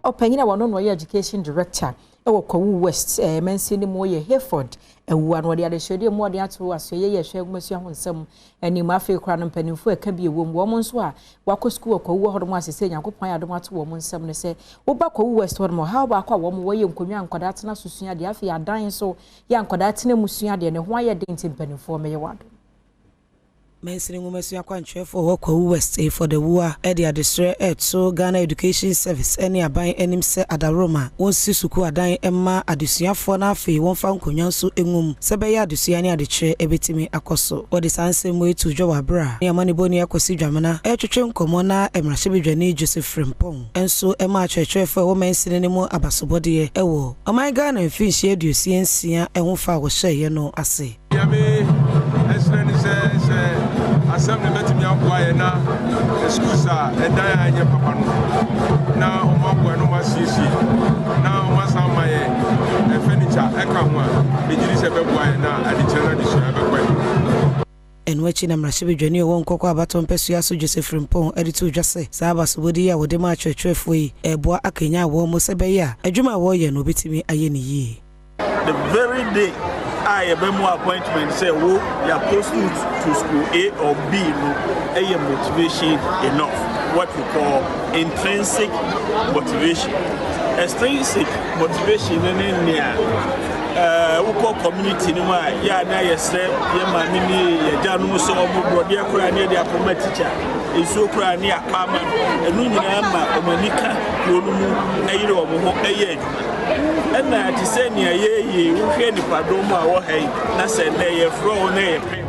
Ɔpanyin a wɔno na ɔyɛ Education Director ɛwɔ Kwawu West mansin no mu yɛ Hayford Awua no, wɔde adehyɛdeɛ mu wɔde ato asoɛyɛ yɛ hwɛ nwomasua ho nsɛm anim. Afei koraa no, mpanimfoɔ a ɛka bi ɛwɔ mu, wɔn nso a wakɔ sukuu wɔ Kwawu hɔ nom asese Nyankopɔn ayɛ adom ato wɔn nsɛm no sɛ woba Kwawu West hɔ nom, ɔhaw baako a wɔn wɔyɛ nkonnwa nkwadaa tena so sua adeɛ, afei adan nso yɛ nkwadaa tena mu sua adeɛ ne ho ayɛ den, nti mpanimfoɔ mɛyɛ wɔ adom. Mansini nwomasua kwankyerɛfoɔ wɔ Kwawu West, Hayford Awua, de adesrɛ ɛreto Ghana Education Service ne aban anim sɛ adaworoma wɔnsi sukuu adan ma adesuafoɔ na afei wɔmfa nkonnwa nso ngum sɛ bɛyɛ adesua ne adekyerɛ ɛbɛtumi akɔ so. Wɔde saa nsɛm yi to dwa wɔ abere a ne amanebɔni Akɔsi Dwamena ɛretwetwe nkɔmmɔ na mmarahyɛbadwani Joseph Frimpong nso ma akyerɛkyerɛfoɔ a ɛwɔ mansini no mu abasobɔdeɛ ɛwɔ ɔman Ghana mfinhyia 66 ho fa a wɔhyɛeɛ no ase. Nyame ɛsrɛ ne sɛ asɛm ne bɛtumi aboa yɛ na schools a ɛdan a ɛnyɛ papa no na ɔmo aboa no, ɔmo asiesie na ɔmo asan ma yɛ furniture ɛka ho a, megye di sɛ ɛbɛboa yɛ na adekyerɛ no adesua ɛbɛkɔ yɛ. Ɛno akyi na mmarahyɛbadwani a ɔwɔ Nkɔkɔ abatɔ mpɛsua so, Joseph Frimpong, de to dwa sɛ saa abasobɔde yi a wɔde ma akyerɛkyerɛfoɔ yi ɛreboa akanya wɔn mo sɛ bɛyɛ a adwuma a wɔreyɛ no wɔbɛtumi ayɛ no yie. The very day a yɛbɛmu appointment sɛ wo yɛ post to school A or B no, ɛyɛ motivation enough, what we call intrinsic motivation. Extrinsic motivation no ne nea wokɔ community no mu a yɛ a na yɛsrɛ yɛ maame ne yɛgya no sɛ ɔmo borɔdeɛ koraa ne yɛde akɔma teacher, nsuo koraa ne akɔ ama no. Ɛno nyinaa ma ɔmo ani ka kuro no mu, ɛyere ɔmo ho ɛyɛ adwuma. Ɛna te sɛ nea yɛyɛ, wohwɛ nipadɔm a wɔ ha yi na sɛ nnɛ yɛfrɛ wo na yɛpɛ